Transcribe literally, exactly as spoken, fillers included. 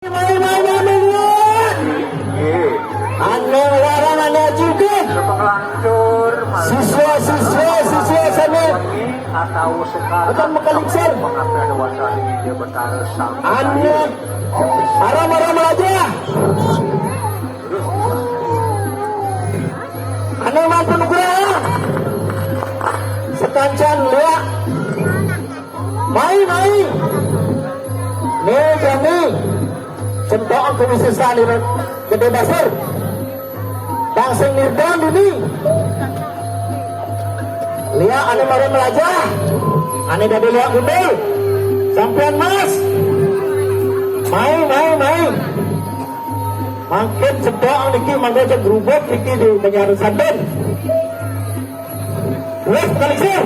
Mai, mai, mai, mai, lihat. Anu larang anak juga. Siswa-siswa, siswa sana. Akan mengkaliksir. Anu. Aram-aram aja. Anu mampu nugraha. Sekancan lihat. Mai, mai. Nih, jani. Contoh aku bisa saliran gede basar. Bang sing nirdan ini. Lihat anu mara melajah. Anu dadi lihat gede. Sampean mas. Mai, mai, mai. Mangkin cedok niki mangga aja grubuk niki di Banjar Santen. Wes kali sir.